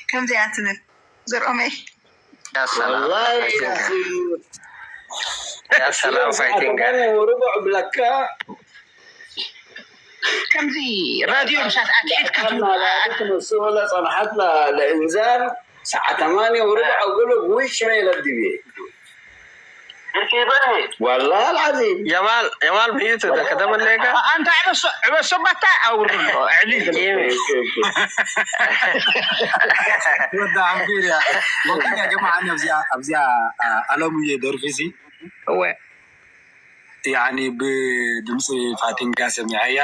ከምዚኣ ትብል ዘርኦመይ ያ ሰላም ወላሂ ፋይቲንግ ያኺ ያ ሰላም ፋይቲንግ ሰዓት ሩቡዕ ብለካ ከምዚ ራድዮ ምሳት ኣትሒትካ ትብል ትመስለ ጸንሓት ለእንዛር ሰዓት ثمانية وربع أقول لك وش ما يلدي بيه والله العظيم የማል የማል ብዩቱ ከተመለካ ኣንታ ዕበሶ ዕበሶ ባታ ኣውርዶ ዕሊ ወዳ ኣምቢር ያ ወቅኛ ጀማዓ ኣብዚኣ ኣብዚኣ ኣለሙየ ደርፊ ሲ እወ ያኒ ብድምፂ ፋቲንጋ ሰሚዐያ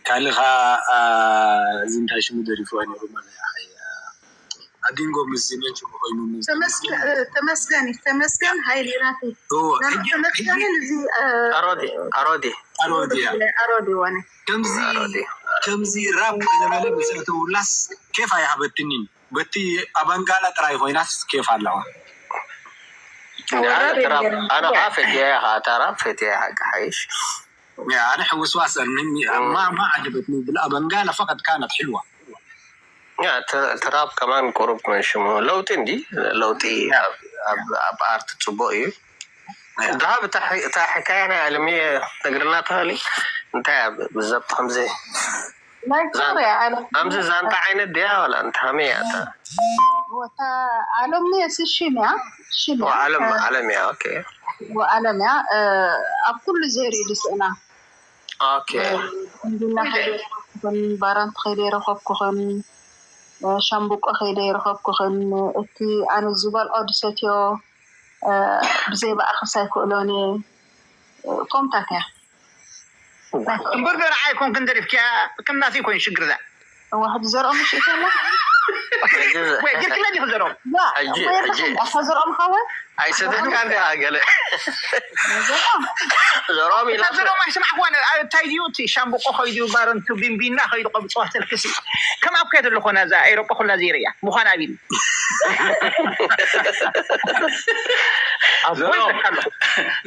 ካልእ ከዓ እዚ እንታይ ሽሙ ደሪፍዋ ነይሩ ማለት ኣዲንጎ ምስ ዚመንጭ ኮይኑ ተመስገን ተመስገን ሃይሌ ናት ተመስገንን እዚ ኣሮዲ ኣሮዲ ኣሮዲያ ኣሮዲ ዋነ ከምዚ ከምዚ ራፕ ገለመለ ምስእትውላስ ኬፍ ኣይሃበትኒን በቲ ኣበንጋላ ጥራይ ኮይናስ ኬፍ ኣለዋ ኣነ ከዓ ፈትያ እያ ከዓ እታ ራፕ ፈትያ እያ ሓቂ ሓይሽ ኣነ ሕውስዋስ ማማ ዓጀበትኒ ብላ በንጋላ ፈቀድ ካነት ሕልዋ ትራፕ ከማን ቁሩብ ሽሙ ለውጢ እንዲ ለውጢ ኣብ ኣርት ፅቡቅ እዩ ድሃብ እታ ሕካያ ናይ ኣለምየ ነግርና ተኽእሊ እንታይ ብዘብቲ ከምዚ ናይ ሶርያ ኣለ ከምዚ ዛንታ ዓይነት ድያ ዋላ እንታይ ከመይ እያ እታ ወታ ኣለም ሲ ሽም እያ ሽም እያ ዓለም ዓለም እያ ኦኬ ወኣለም እያ ኣብ ኩሉ ዜሪ ድስእና ኦኬ እንዲና ከይደ ይረኸብኩኽን ባራንት ከይደ ይረኸብኩኽን ሻምቡቆ ከይደ ይረኸብኩኽን እቲ ኣነ ዝበልዖ ድሰትዮ ብዘይ ብኣኽስ ኣይክእሎን እየ ከምታት እያ እምበር ዶ ንዓይ ኮንክን ደሪፍኪያ ከም ናተይ ኮይኑ ሽግር እዛ ዋሕድ ዘርኦ ምሽ ይፈላ ወይ ጌርክላ ዲኹ ዘርኦም ሕጂ ሕጂ ኣታ ዘርኦም ሓወ ኣይሰደድካ እንዲያ ገለ ዘርኦም ኢላ ዘርኦም ኣይሰማዕክዋን እንታይ ድዩ እቲ ሻምብቆ ከይዱ ባረንቱ ቢንቢና ከይዱ ቀብፅዋ ተልክሲ ከም ኣብ ከየት ኣለኾና እዛ ኤሮጳ ኩላ ዘይርእያ ምዃን ኣቢኒ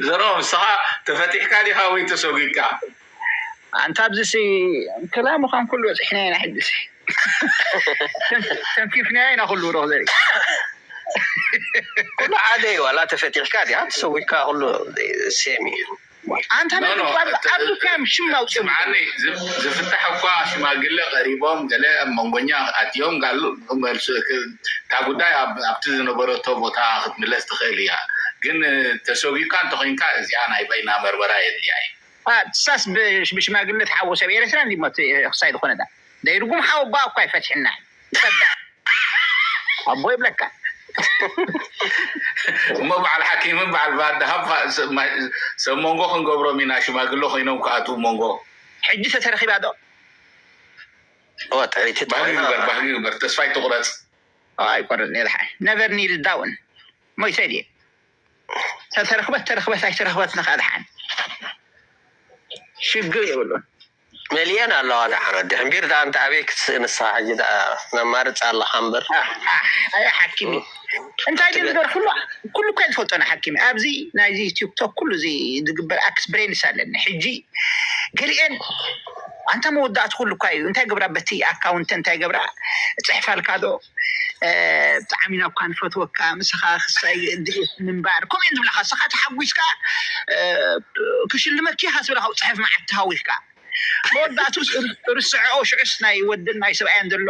ዘርኦም ንስኻ ተፈቲሕካ ዲኻ ወይ ተሰጒግካ ኣንታ ኣብዚ ሲ ክላ ምዃን ኩሉ በፂሕና ኢና ሕጂ ተንኪፍና ኢና ኩሉ ሮ ዘርኢ ኩሉ ሓደ እዩ ዋላ ተፈቲሕካ ዲኻ ተሰጒግካ ኩሉ ሴም እዩ ኣንታ ኣብዚ ከም ሽም ኣውፅኦም ስምዓኒ ዝፍታሕ እኳ ሽማግለ ቀሪቦም ገለ ኣብ መንጎኛ ኣትዮም ጋሉ እታ ጉዳይ ኣብቲ ዝነበረቶ ቦታ ክትምለስ ትኽእል እያ ግን ተሰጒካ እንተኮይንካ እዚኣ ናይ በይና መርመራ የድልያ እዩ ሳስ ብሽማግለ ተሓወሰ ኣብ ኤርትራ እንዲሞ ክሳይ ዝኾነ ዳ ደይ ርጉም ሓወባ እኳ ይፈትሕና ኣቦ ይብለካ እሞ በዓል ሓኪምን በዓል ባድሃብ ሰብ መንጎ ክንገብሮም ኢና ሽማግሎ ኮይኖም ክኣትዉ መንጎ ሕጂ ተተረኪባ ዶ ጥዕይቲ ባህጊ ግበር ባህጊ ግበር ተስፋ ይትቁረፅ ኣይቆረፅ ነድሓ ነቨር ኒል ዳውን ሞይተ ድየ ተተረክበት ተረክበት ኣይተረክበት ንካ ድሓን ሽግር የብሉን መሊአን ኣለዋ ደሓን ወዲ ሕምቢር ደኣ እንተ ኣበይ ክትስእ ንስኻ ሕጂ ደኣ ነማርፅ ኣለኻ እምበር ኣይ ሓኪሚ እንታይ ድዩ ዝገር ኩሉ ኩሉ እኳ ዝፈልጦና ሓኪሚ ኣብዚ ናይዚ ቲክቶክ ኩሉ እዚ ዝግበር ኣክስብሬንስ ኣለኒ ሕጂ ገሊአን ኣንታ መወዳእቲ ኩሉ እኳ እዩ እንታይ ገብራ በቲ ኣካውንት እንታይ ገብራ ፅሕፋልካ ዶ ብጣዕሚ ናብካ ንፈትወካ ምሳኻ ክሳይ ድኢስ ምንባር ከምኡ ዝብላካ ንስኻ ተሓጒስካ ክሽልመኪ ኢኻ ትብላ ካብ ፅሕፍ መዓት ተሃዊኽካ መወዳእቱ ርስዐኦ ሽዑስ ናይ ወድን ናይ ሰብኣያን ዘሎ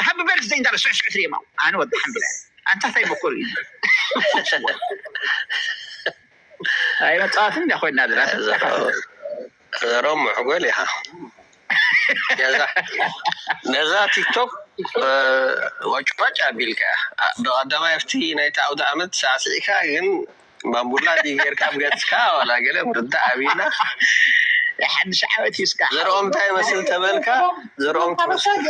ሃቢ በርዝደይ እንዳለ ስዕስዕ ትሪማ ኣነ ወዲ ሓምብላ ኣንታ ታይ መኮር እዩ ኣይመጣዋትን እንዳ ኮይና ዘለና ዘረው መዕጎል ኢኻ ነዛ ቲክቶክ ወጭዋጭ ኣቢልካ ብቐዳማይ ኣብቲ ናይቲ ኣውደ ዓመት ሳዕስዒካ ግን ባምቡላ ዲ ጌርካ ኣብ ገፅካ ዋላ ገለ ምርዳእ ኣቢልና ሓድሽ ዓመት ይስካ ዘርኦም እንታይ መስል ተበልካ ዘርኦም ትመስል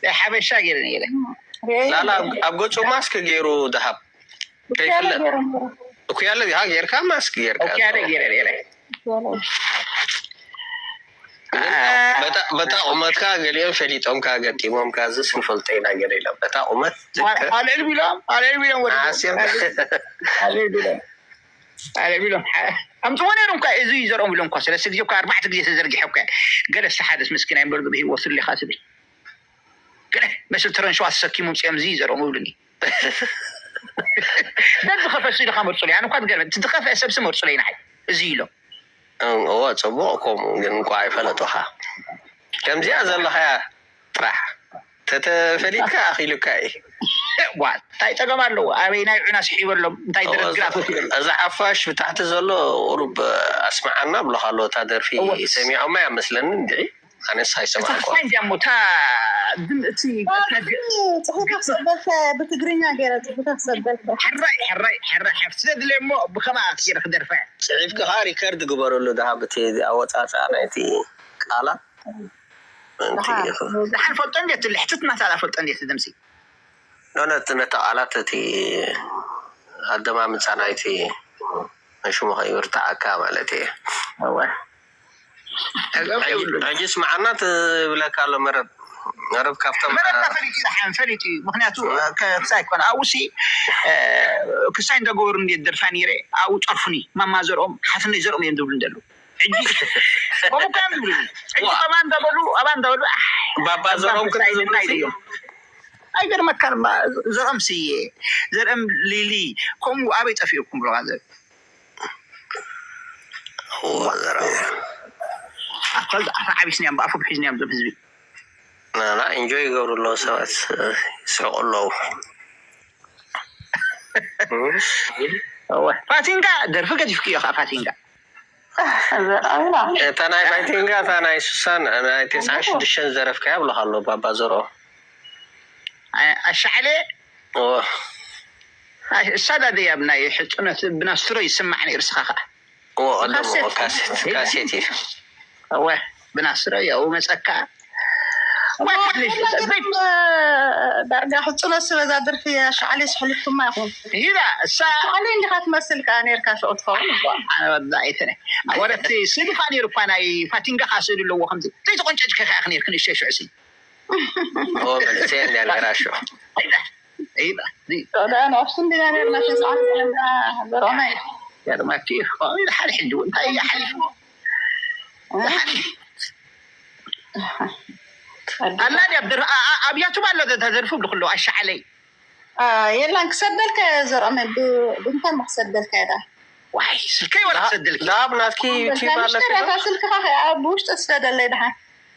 ናይ ሓበሻ ገይረ ነይረ። ላላ ኣብ- ኣብ ገጹ ማስክ ገይሩ ደሃብ ከይፍለጥ። እኩያለ ዲኻ ጌርካ ማስክ ጌርካ? እኩያለ ገይረ ነይረ። በታ ቁመትካ ገሊኦም ፈሊጦምካ ገጢሞምካ፣ ዝስ ንፈልጦ ኢና ገለ ኢሎም በታ ቁመት። ኣልዕል ቢሎም ኣልዕል ቢሎም ወደ ኣስዮም ኣልዕል ቢሎም ኣልዕል ቢሎም ኣምፅዎ ነይሮም እኳ። እዚ እዩ ዘርኦም ኢሎም እኳ። ሰለስተ ግዜ እኳ ኣርባዕተ ግዜ ተዘርጊሐ እኳ። ገለ ሓደስ ምስኪን ኣይምበር ብሂወቱ ሌኻ ትብል። ገለ መስል ተረንሸዋ ተሰኪሞም ፅኦም እዚ እዩ ዘርኦም ይብሉኒ። ደድ ከፈሱ ኢልካ መርፁለይ። ኣነ እኳ ትገርም እቲ ዝኸፍአ ሰብሲ መርፁለይ ንዓይ። እዚ ኢሎም። እዎ፣ ጽቡቕ። ከምኡ ግን እንኳ ኣይፈለጡኻ። ከምዚኣ ዘለኻያ ጥራሕ ተተፈሊጥካ ኣኺሉካ እዩ። ዋ እንታይ ጸገም ኣለዎ? ኣበይ ናይ ዑና ስሒበሎም እንታይ ደረት ግራት ወሲዶም። እዚ ሓፋሽ ብታሕቲ ዘሎ ቁሩብ ኣስምዓና ብሎኻ ኣሎ። እታ ደርፊ እወ። ሰሚዖማ እያ መስለኒ እንድዒ። ኣነስ እታ ኣይሰማዕኳ። ፋይንድ እያ እሞ እታ ድም- እቲ እታ ግ- ጽሑፋ ክሰበልካ ብትግርኛ ገይረ ጽሑፋ ክሰበልካ። ሕራይ ሕራይ ሕራይ ሓፍቲ ዘድልየ እሞ ብኸማ ገይረ ክደርፋ እያ። ጽሒፍካ ኸኣ ሪከርድ ግበረሉ ደሃ ብቲ ኣወጻጽኣ ናይቲ ቃላት። ደሓን ፈልጦ እንዴት ትልሕትት ናታ ፈልጦ እንዴት ትድምሲ። ኖ፣ ነቲ፣ ነቲ ቃላት እቲ ኣደማምጻ ናይቲ ሽሙ ከይብርትዓካ ማለት እየ። እወ። ሕጂ ስምዓና ትብለካ ኣሎ መረብ። መረብ ካብቶም መረብ ፈሊጡ እዩ፣ ደሓን ፈሊጡ እዩ። ምኽንያቱ ክሳይ ኮነ ኣብኡ ሲ ክሳይ እንዳገበሩ እንዴት ደርፋ ነይረ ኣብኡ ጸርፉኒ ማማ ዘርኦም ሓትነይ ዘርኦም እዮም ዝብሉ እንደሉ ሕጂ ከምኡ እኮ እዮም ዝብሉኒ። ሕጂ ዋ። ከማ እንዳበሉ ኣባ እንዳበሉ ኣሕ፣ ባባ ዘርኦም ኣባ ክሳይ ክሳይ እዮም። ኣይገርመካን እማ ዘርኦም ስየ ዘርኦም ሊሊ ከምኡ ኣበይ ጠፊእኩም ብለካ ዘር ኣቦ ዘርኦም ኣካል ኣታ ዓቢስንያም ብኣፎም ሒዝንያም ዞም ህዝቢ ናና ኢንጆይ ይገብሩ ኣለዉ ሰባት ይስሕቁ ኣለዉ። እወ ፋሲንጋ ደርፊ ገዲፍክዮ ከዓ ፋሲንጋ እታ ናይ ፋይቲንጋ እታ ናይ ሱሳን ናይ ተስዓን ሽዱሽተን ዘረፍካያ ብለካ ኣሎ ባባ ዘርኦ ኣሻዕለ እወ እሳ ዳደ እያ ብናይ ሕፁነት ብናስትሮ ይስማዕ ነይሩ ስኻ ከዓ እወ ቀደም ካሴት። እወ ካሴት እዩ እወ ብናስትሮ እያ እወ መፀካ ዳርጋ ሕፁነት ስበዛ ደርፊ ኣሻዕለ ስሕልፍኩማ ኢኹም ሂዳ እሳ ኣሻዕለ እንዲኻ ትመስል ከዓ ነርካ ሽዑ ትኸውን እኮ ኣነ ወዳ ኣይትነ ወረቲ ስእሊ ካ ነይሩ እኳ ናይ ፋቲንጋ ካ ስእሊ ኣለዎ ከምዚ ዘይተቆንጨጭ ከ ከኣ ነርክ ንእሽተይ ሽዑ ሲ መንእሰይ እንዲያ ነራ ሽዑ ሶዳ ንዕፍቲ እንዲና ነርና ተስዓት ዘለና ዘርኦና እዩ ገርማኪ እዩ ሓደ ሕጂ እንታይ እዩ ሓሊፉ ኣላ ድያ ኣብ ያቱብ ኣሎ ተደርፉ ብልክሎ ኣሻዓለይ የላን ክሰደልካ እየ ዘርኦመ ብእንታን ክሰደልካ እየ ዋይ ስልከይ ወላ ክሰደልኪ ዳብ ናትኪ ዩቲብ ኣለኪ ዶ? ስልክኻ ብውሽጢ ስደደለይ ድሓን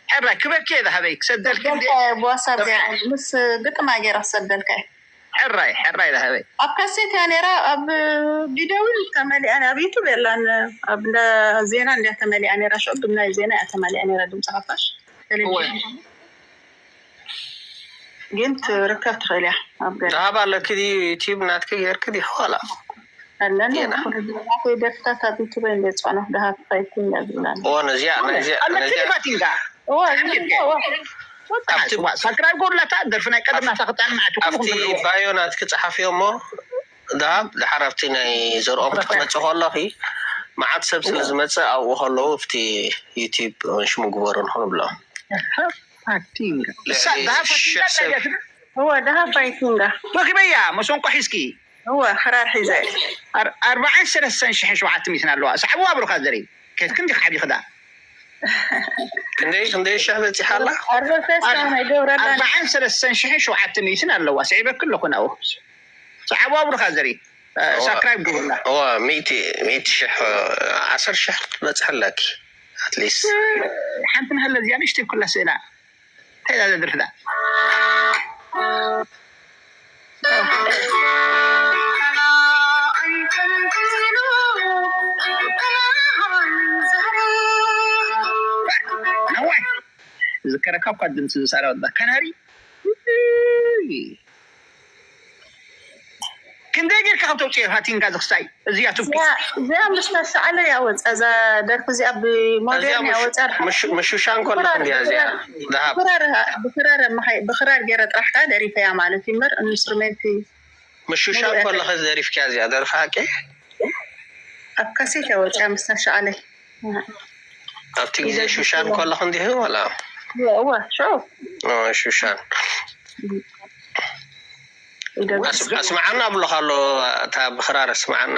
ሕራይ ክበኪ እየ ዝሃበይ ክሰደልኪ እንዴ? ብዋሳብ ምስ ግጥማ ገይረ ክሰደልካ እየ ሕራይ ሕራይ ዝሃበይ ኣብ ካሴት እያ ነይራ ኣብ ቪዲዮ እውን ተመሊኣ ኣብ ዩቱብ የላን ኣብ እንዳ ዜና እንድያ ተመሊኣ ነይራ ሽዑ ብናይ ዜና እያ ተመሊኣ ነይራ ድምፂ ሓፋሽ ቴሌቪዥን ግን ትርከብ ትኽእል እያ ኣብ ገለ ዝሃብ ኣለኪ ድዩ ዩቲብ ናትኪ ገይርኪ ዲኺ ዋላ ኣለኒ ዜና። ኩሉ ናተይ ደርፍታት ኣብ ዩቱበይ እንደ ፃኖ ድሃብ ፋይቲንግ ዝብላኒ እወ ነዚኣ ነዚኣ ኣለኪ ነዚኣ ፋቲንጋ እወ እወ እወ ሳብስክራይብ ጎድላታ ደርፊ ናይ ቀደም ናታ ክጣን ማዕቱ ኣብቲ ባዮ ናትኪ ፀሓፍዮ እሞ ድሃብ ድሓር ኣብቲ ናይ ዘርኦም ክትመፅእ ከለኺ መዓት ሰብ ስለ ዝመፅእ ኣብኡ ከለዉ ኣብቲ ዩቲብ ሽሙ ግበሩ ንክንብሎ ፋቲንጋ እሳ ድሃብ ፋቲንጋ እንታይ እያ ትብል እወ ደሃ ፋይቲንጋ ወግበያ መሰንቆ ሒዝኪ እወ ክራር ሒዘ ኣር- ኣርባዓን ሰለስተን ሽሕን ሸውዓተ ሚእትን ኣለዋ ሳዕብዋ ብሩኻ ዘርኢ ከትክን ዲኻ ዓቢኺ ዳ ክንደይ ክንደይ ሽሕ በፂሓ ኣላ ኣርበ ፈሳ ናይ ገብረላ ኣርባዓን ሰለስተን ሽሕን ሸውዓተ ሚእትን ኣለዋ ስዒበክ ኣለኹ ናብኡ ሳዕብዋ ብሩኻ ዘርኢ ሳክራይብ ግብርና እወ ሚእቲ ሚእቲ ሽሕ ዓሰርተ ሽሕ ክትበፅሕ ኣለኪ ኣትሊስት ሓንቲ ናሃለ እዚኣ ንእሽተይ ኩላ ስእላ እንታይ እዛ ዘድርፍዳ ዝከረካ እኳ ድምፂ ዝሳራ ወዳ ከናሪ ክንደይ ጌርካ ከም ተውፅኦ ኢኻ ቲንጋ ዝኽሳይ እዚኣ ቱኪ እዚኣ ምስ ተሰኣለ ያወፃ እዛ ደርፊ እዚኣ ብሞዴርን ያወፃ ምሹሻን ከለኹ እንዲያ እዚኣ ዝሃብ ብክራር ገይረ ጥራሕ ከዓ ደሪፈያ ማለት እዩ እምበር ኢንስትሩሜንት ምሹሻን ከለኸ ዘሪፍኪያ እዚኣ ደርፊ ሓቂ ኣብ ካሴት ያወፅያ ምስ ተሰኣለ ኣብቲ ግዜ ሹሻን ከለኹ እንዲሁ ዋላ እዋ ሽዑ ሹሻን ኣስማዓና ኣብሎ ካሎ እታ ብክራር ኣስማዓና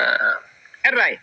ሕራይ